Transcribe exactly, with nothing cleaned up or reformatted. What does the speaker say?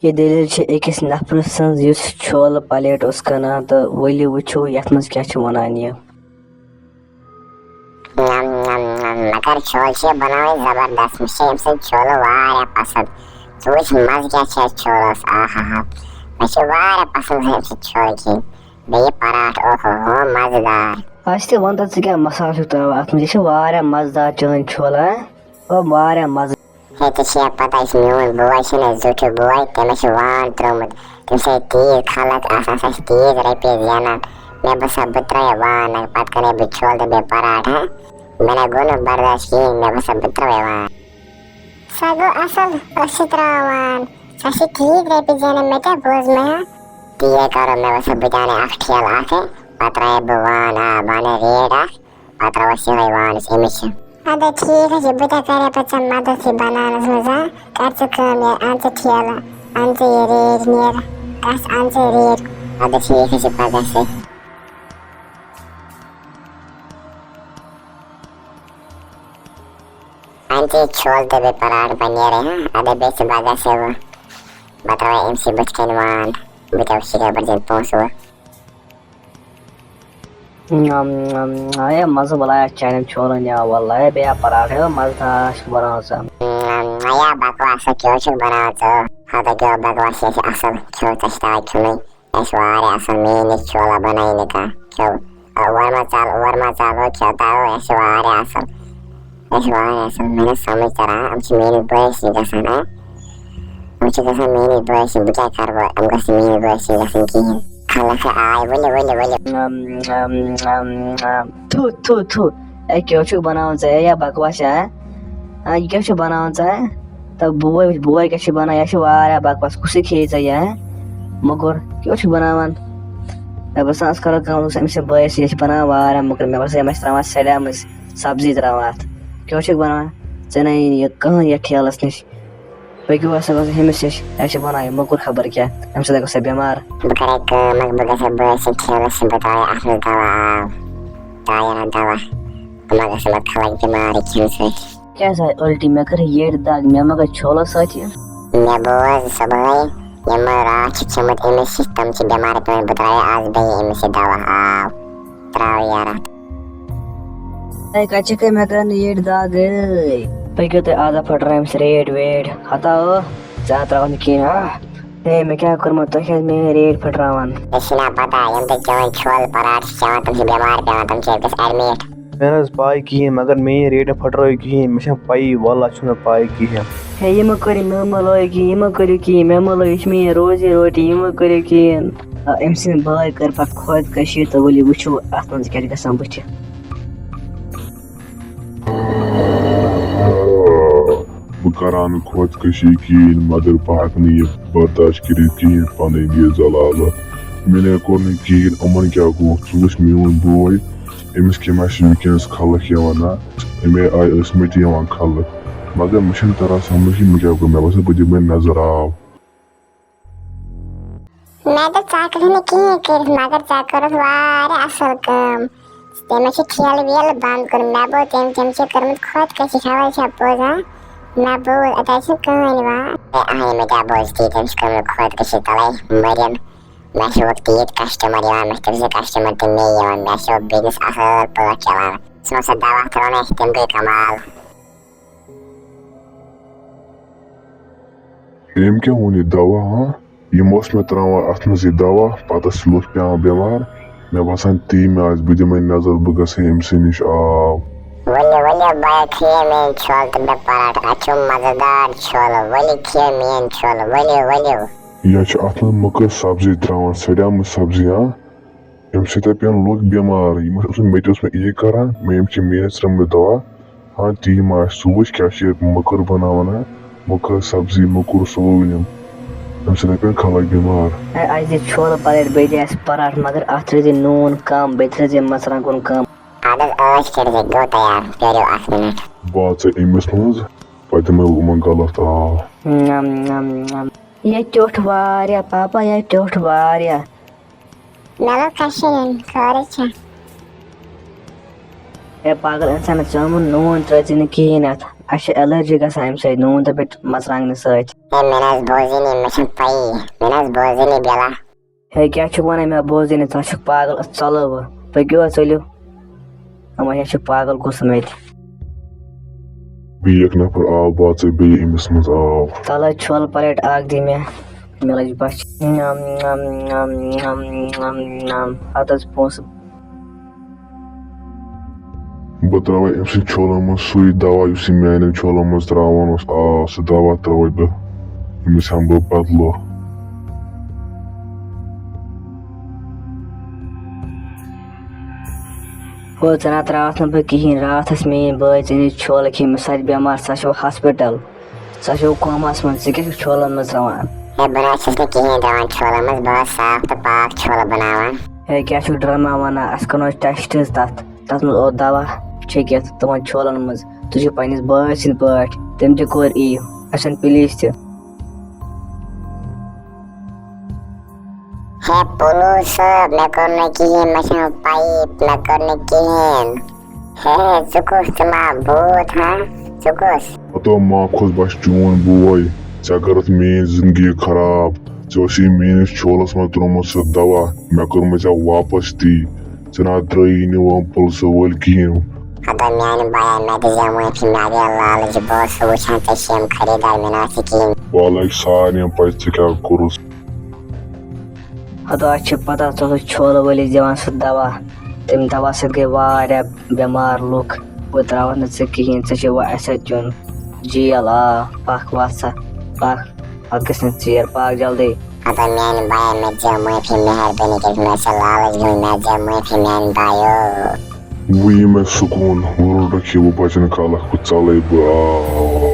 یہِ دٔلیٖل چھِ أکِس نفرٕ سٕنٛز، یُس چھولہٕ پلیٹ اوس کٕنان، تہٕ ؤلِو وٕچھو یَتھ منٛز کیٛاہ چھِ وَنان یہِ۔ نم نم نم، مگر چھولہٕ چھِ بناوٕنۍ زبردست، مےٚ چھِ أمۍ سٕنٛدۍ چھولہٕ واریاہ پسنٛد۔ ژٕ وٕچھ مزٕ کیٛاہ چھِ اَتھ چھولس، آ ہا ہا، مےٚ چھِ واریاہ پسنٛد أمۍ سٕنٛدۍ چھولہٕ کھیٚنۍ۔ بیٚیہِ پراٹھ، اوہ ہو ہو، مزٕدار۔ اَسہِ تہِ وَن تہٕ، ژٕ کیٛاہ مسالہٕ چھُکھ ترٛاوان اَتھ منٛز؟ یہِ چھِ واریاہ مزٕدار چٲنۍ چھولہٕ، ہا؟ او، واریاہ مزٕ۔ ہے، ژےٚ چھےٚ پتہ، یُس میون بوے چھُنہ زیُٹھ بوے، تٔمِس چھُ وان ترٛوومُت۔ تٔمِس چھِ تیٖژ خلق آسان، سۄ چھِ تیٖژ رۄپیہِ زینان۔ مےٚ باسان، بہٕ ترٛاوٕ وان، پتہٕ کَرٕ بہٕ چھولہٕ تہٕ بیٚیہِ پراٹھ، ہا؟ مےٚ نہ گوٚو نہٕ برداش کِہیٖنۍ، مےٚ باسان، بہٕ ترٛاوٕ وان۔ سۄ گوٚو اَصٕل، أسۍ چھِ ترٛاوان وان۔ سۄ چھِ ٹھیٖک رۄپیہِ زینان، مےٚ کیٛاہ بوٗز مےٚ؟ تی ہے کَرو، مےٚ باسان، بہٕ تہِ اَنہٕ اَکھ ٹھیلہٕ اَکھ، ہے، پتہٕ ترٛاوٕ بہٕ وان، آ، بہٕ اَنہٕ ریٹ اَکھ۔ پتہٕ ترٛاوس یِہوٚے وانَس أمِس چھِ۔ اَدٕ ٹھیٖک حظ چھُ، بہٕ تہِ کَرے پَتہٕ ژےٚ مدد یہِ بَناونَس منٛز، ہا؟ کَر ژٕ کٲم، یہِ اَن ژٕ ٹھیلہٕ، اَن ژٕ یہِ ریٹ نیر، گژھ اَن ژٕ ریٹ۔ اَدٕ ٹھیٖک حظ چھُ، پَگاہ سۭتۍ۔ اَن ژٕ یہِ چھولہٕ تہٕ بیٚیہِ پراٹھ، بہٕ نیرے، ہا؟ اَدٕ بیٚیہِ ژٕ پَگاہ سۭتۍ وۄنۍ۔ بہٕ ترٛاوے أمۍ سٕے بٕتھِ کَنۍ وان، بہٕ تہِ وٕچھِ یِتھَے پٲٹھۍ دِنۍ پونٛسہٕ وۄنۍ۔ نم، نم، اے مزٕ بلایا چانٮ۪ن چھولن یا واللہ، اے بیٚیہِ پراٹھ، اے مزٕدار چھُکھ بناوان ژٕ۔ نم، اے بکواس، کیٛاہ چھُکھ بناوان ژٕ؟ ہتا کیٛاہ بکواس، یہِ چھِ اصل، کھیوٚو ژےٚ چھِ تاے کھیوٚنُے، یہِ چھِ واریاہ اصل، میٛٲنۍ یہِ چھولہ بنٲیِو نہٕ کانٛہہ، کھیوٚو۔ اور ما ژل، اور ما ژل، ہو کھیوٚو تاو، یہِ چھِ واریاہ اصل، یہِ چھِ واریاہ اصل، مےٚ نہٕ سمجھ تران، یِم چھِ میٛٲنِس بٲیِس نِش گژھان، ہا؟ وۄنۍ چھِ گژھان میٛٲنِس بٲیِس سۭتۍ، بہٕ کیٛاہ کَرٕ وۄنۍ؟ یِم گژھِ نہٕ میٛٲنِس بٲیِس سۭتۍ گژھٕنۍ کِہیٖنۍ۔ خلق آے، ؤلِو، ؤلِو، ؤلِو۔ نم، نم، نم، نم۔ تھُ، تھُ، تھُ۔ اے، کیٛاہ چھُکھ بناوان ژٕ؟ اے، یا بکواس چھا؟ ہا، یہِ کیٛاہ چھُ بناوان ژٕ؟ ہا؟ تہٕ بوے وٕچھ، بوے کیٛاہ چھُ بنان؟ یہِ چھُ واریاہ بکواس۔ کُس یہِ کھیٚیہِ ژےٚ یہِ؟ ہا؟ موٚکُر، کیٛاہ چھُکھ بناوان؟ مےٚ باسان، أسۍ کرو کٲم، أمِس چھِ بٲیِس، یہِ چھِ بناوان واریاہ موٚکُر۔ مےٚ باسان، یِم ٲسۍ ترٛاوان سڑیمٕژ سبزی ترٛاوان اَتھ۔ کیٛاہ چھُکھ بناوان؟ ژےٚ نے یہِ کٕہٕنۍ یَتھ ٹھیلَس نِش۔ پٔکِو ہسا گژھو ہُمِس نِش، اَسہِ چھِ بَنان یہِ موٚکُر خبر کیٛاہ، اَمہِ سۭتۍ گژھو بیمار۔ بہٕ کَرے کٲم، بہٕ گژھٕ بٲیِس سٕنٛدِ ٹھیلَس نِش، بہٕ ترٛاوٕ اَتھ منٛز دوا، آو، ترٛاوٕ یَتھ دوا، بہٕ ما گژھٕ، بہٕ خلق بیمار یہِ کھٮ۪نہٕ سۭتۍ۔ کیٛاہ سا اُلٹی مےٚ کٔر یٔڈ دگ، مےٚ ما گٔے چھولَس سۭتۍ یہِ؟ مےٚ بوز صُبحٲے، یِم راتھ چھِ کھیٚمٕتۍ أمِس سۭتۍ، تِم چھِ بیمار پیٚمٕتۍ، بہٕ ترٛاوٕ آز بیٚیہِ أمِس یہِ دوا، آو، ترٛاوٕ یَتھ۔ اے، کَتہِ چھَکھ مےٚ کَران یٔڈ دگ، اے؟ پٔکِو تُہۍ، آز ہا پھٕٹرٲومٕژ ریڈ ویڈ۔ ہتا ٲ، زیادٕ ترٛاوَتھ نہٕ کِہیٖنۍ۔ آہ، اے، مےٚ کیٛاہ کوٚرمُت؟ تُہۍ کیٛازِ میٛٲنۍ ریڈ پھٕٹراوان؟ ژےٚ چھِ نا پَتہ، یِم تہِ چٲنۍ چھولہٕ پَراٹھ چھِ چٮ۪وان، تِم چھِ بٮ۪مار پٮ۪وان، تِم چھِ أکِس ایڈمِٹ۔ مےٚ نہ حظ پَے کِہیٖنۍ، مگر میٛٲنۍ ریڈ نہ پھٕٹرٲوِو کِہیٖنۍ، مےٚ چھَنہٕ پَیی، واللہ چھُنہٕ پَے کِہیٖنۍ۔ ہے، یہِ مہٕ کٔرِو، مےٚ مہٕ لٲیِو کِہیٖنۍ، یہِ مہٕ کٔرِو کِہیٖنۍ، مےٚ مہٕ لٲیِو، یہِ چھِ میٛٲنۍ روزی روٹی، یہِ مہٕ کٔرِو کِہیٖنۍ۔ آ، أمۍ سٕنٛدۍ بٲے کٔر پَتہٕ خۄدکٔشی تہٕ ؤلِو وٕچھو اَتھ منٛز کیٛاہ چھِ گژھان بٕتھِ۔ بہٕ کرٕ ہا نہٕ خۄدکٔشی کِہیٖنۍ، مگر بہٕ ہٮ۪کہٕ نہٕ یہِ برداشت کٔرِتھ کِہیٖنۍ، پنٕنۍ یہِ ذلالت۔ مےٚ نے کوٚر نہٕ کِہیٖنۍ، یِمن کیٛاہ گوٚو؟ ژٕ وٕچھ میون بوے، أمِس کَمہِ آیہِ چھِ وٕنکیٚنَس خلق یِوان نا، اَمے آیہِ ٲسۍ مےٚ تہِ یِوان خلق، مگر مےٚ چھَنہٕ تران سمجھ کہِ مےٚ کیٛاہ گوٚو، مےٚ باسان بہٕ دِمہٕ نظر آب۔ مےٚ دوٚپ، ژٕ ہٮ۪ککھ نہٕ کِہیٖنۍ کٔرِتھ، مگر ژےٚ کٔرٕتھ واریاہ اَصٕل کٲم۔ تٔمۍ چھِ ٹھیلہٕ ویلہٕ بنٛد کوٚرمُت۔ مےٚ بوز، تٔمۍ، تٔمۍ چھِ کٔرمٕژ خۄدکٔشی، خبر چھا پوٚز، ہا؟ مےٚ بوز، اَتہِ حظ چھِنہٕ کٕہٕنۍ یِوان۔ ہے، اَہَے، مےٚ کیٛاہ بوز تی، تٔمۍ چھِ کٔرمٕژ خۄدکٔشی، تَلَے مٔرِن۔ مےٚ چھِ وۄنۍ تیٖتۍ کسٹمر یِوان، مےٚ چھِ تٔمۍ سٕے کسٹمر تہٕ مے یِوان، مےٚ چھِ وۄنۍ بِزنِس اَصٕل پٲٹھۍ چَلان۔ ژٕ وَن سا دَوا ترٛوو نہ اَسہِ، تٔمۍ گٔے کمال۔ أمۍ کیٛاہ ووٚن یہِ دوا، ہاں؟ یِم اوس مےٚ ترٛاوان اَتھ منٛز یہِ دوا، پَتہٕ ٲسۍ لُکھ پٮ۪وان بٮ۪مار۔ مےٚ باسان، تی مےٚ آسہِ، بہٕ دِمَے نظر، بہٕ گژھٕ أمۍ سٕے نِش، آو۔ ؤلِو، ؤلِو، بیا کھیٚیِو میٛٲنۍ چھولہٕ تہٕ مےٚ پراٹھ، اَتھ چھُ مَزٕدار چھولہٕ، ؤلِو کھیٚیِو میٛٲنۍ چھولہٕ، ؤلِو، ؤلِو۔ یا چھِ اَتھ منٛز مٔکٕر سبزی ترٛاوان، سڑیمٕژ سبزی، ہاں؟ اَمہِ سۭتۍ پیٚن لُکھ بٮ۪مار۔ یِم اوس، مےٚ تہِ اوس مےٚ یی کران، مےٚ یِم چھِ میٲنۍ ژھٕنمٕتۍ دوا۔ ہاں، تی ما آسہِ، سُہ وٕچھ کیٛاہ چھِ یہِ مٔکٕر بناوان، ہاں؟ مٔکٕر سبزی، مٔکٕر سورُے نیُن۔ اَمہِ سۭتۍ پیٚن خلق بٮ۪مار۔ اے، اَسہِ دِ چھولہٕ پلیٹ، بیٚیہِ دِ اَسہِ پراٹھ، مگر اَتھ ترٛٲیزِ نوٗن کَم، بیٚیہِ ترٛٲیزِ مرژٕوانٛگُن کَم۔ اَدٕ حظ، عٲش کٔرِتھ گوٚو تیار، پیٲرِو اَکھ مِنٹ۔ بہٕ اژٕ أمِس منٛز، پَتہٕ دِمے بہٕ یِمن غلط آب۔ نم، نم، نم۔ یہِ ٹیوٚٹھ واریاہ، پاپا، یہِ ٹیوٚٹھ واریاہ۔ مےٚ لوٚگ کَشہِ نیُن، خٲرٕے چھا؟ ہے پاگل اِنسان، ژٕ اوٚنمُت نوٗن، ترٛٲوزِ نہٕ کِہیٖنۍ اَتھ۔ اَسہِ چھِ allergy گژھان اَمہِ سۭتۍ، نوٗن تہٕ بیٚیہِ مرژٕوانٛگنہٕ سۭتۍ۔ ہے، مےٚ نہ حظ بوزٕے نہٕ، مےٚ چھَنہٕ پَیی، مےٚ نہ حظ بوزٕے نہٕ بِلا۔ ہے، کیٛاہ چھُکھ وَنان، مےٚ بوزٕے نہٕ، ژٕ ہا چھُکھ پاگل، ژَلو وۄنۍ، پٔکِو حظ، ژٔلِو۔ اَما یہِ ہا چھُ پاگل گوٚژھ مےٚ تہِ۔ بیٚیہِ اکھ نفر آو، بہٕ ژٕ بیٚیہِ أمِس منٛز آو۔ تَلہٕ حظ چھولہٕ پلیٹ اکھ دِ مےٚ، مےٚ لٔج بۄچھِ۔ نم، نم، نم، نم، نم، نم۔ ہَتہٕ حظ پونٛسہٕ۔ بہٕ ترٛاوَے أمۍ سٕنٛدۍ چھولَن منٛز سُے دوا، یُس یہِ میٛانٮ۪ن چھولَن منٛز ترٛاوان اوس۔ آ، سُہ دوا ترٛاوَے بہٕ۔ أمِس ہٮ۪مہٕ بہٕ بدلہٕ۔ ہو، ژٕ نہ ترٛاوَتھ نہٕ بہٕ کِہیٖنۍ۔ راتھ ٲس میٛٲنۍ بٲے ژےٚ نِش چھولہٕ کھیٚمٕژ، سۄ تہِ بٮ۪مار، سۄ چھِ وۄنۍ ہاسپِٹل۔ سۄ چھِ کوماہَس منٛز، ژٕ کیٛاہ چھُکھ چھولَن منٛز ترٛاوان؟ ہے، بہٕ نہ حظ چھُس نہٕ کِہیٖنۍ ترٛاوان چھولَن منٛز، بہٕ حظ صاف تہٕ پاک چھولہٕ بَناوان۔ ہے، کیٛاہ چھُکھ ڈرٛاما وَنان؟ اَسہِ کَرنو أسۍ ٹٮ۪سٹ حظ تَتھ، تَتھ منٛز اوس دَوا، چھٔکِتھ تِمَن چھولَن منٛز۔ ژٕ چھُکھ پنٛنِس بٲے سٕنٛدۍ پٲٹھۍ، تٔمۍ تہِ کوٚر یی، اَسہِ چھَنہٕ پُلیٖس تہِ۔ ہے پُلوٗس صٲب، مےٚ کوٚر نہٕ کِہیٖنۍ، مےٚ چھَنہٕ پَیی، مےٚ کوٚر نہٕ کِہیٖنۍ۔ ہے، ژٕ کُس؟ ژٕ ما بوٗت، ہا؟ ژٕ کُس؟ ہتو ما خۄش بس چون بوے، ژےٚ کٔرٕتھ میٲنۍ زندگی خراب۔ ژےٚ اوسُے میٲنِس چھولس منٛز ترٛوومُت سُہ دوا، مےٚ کوٚرمُت ژےٚ واپس تی۔ ژےٚ نہ ترٛٲیی نہٕ وۄنۍ پُلسہٕ وٲلۍ کِہیٖنۍ۔ ہتا میانہِ بایا، مےٚ دِژ معٲفی، مےٚ گٔے لالٕچ، بہٕ اوسُس وٕچھان ژےٚ چھِ یِم خریٖدار، مےٚ نہ آسہِ کِہیٖنۍ۔ واللہ، اَسہِ سارنٕے پَزِ ژےٚ کیٛاہ کوٚرُتھ۔ ہتا اَسہِ چھِ پتہ ژٕ اوسُکھ چھولہٕ وٲلِس دِوان سُہ دوا، تَمہِ دوا سۭتۍ گٔے واریاہ بٮ۪مار لُکھ۔ بہٕ ترٛاوَتھ نہٕ ژٕ کِہیٖنۍ، ژےٚ چھِ وۄنۍ اَسہِ سۭتۍ یُن جیل۔ آ، پَکھ وَتھ سا، پَکھ، اَتھ گژھِ نہٕ ژیر، پَکھ جلدی۔ ہتا میانہِ بایا، مےٚ دِ معٲفی، مہربٲنی کٔرِتھ، مےٚ چھِ لالٕچ گٔمٕژ، مےٚ دِ معٲفی میانہِ بایو۔ وۄنۍ یی مےٚ سکوٗن، وۄنۍ روٚٹُکھ یہِ، وۄنۍ بچن کالک، وۄنۍ ژلے بہٕ۔ آ۔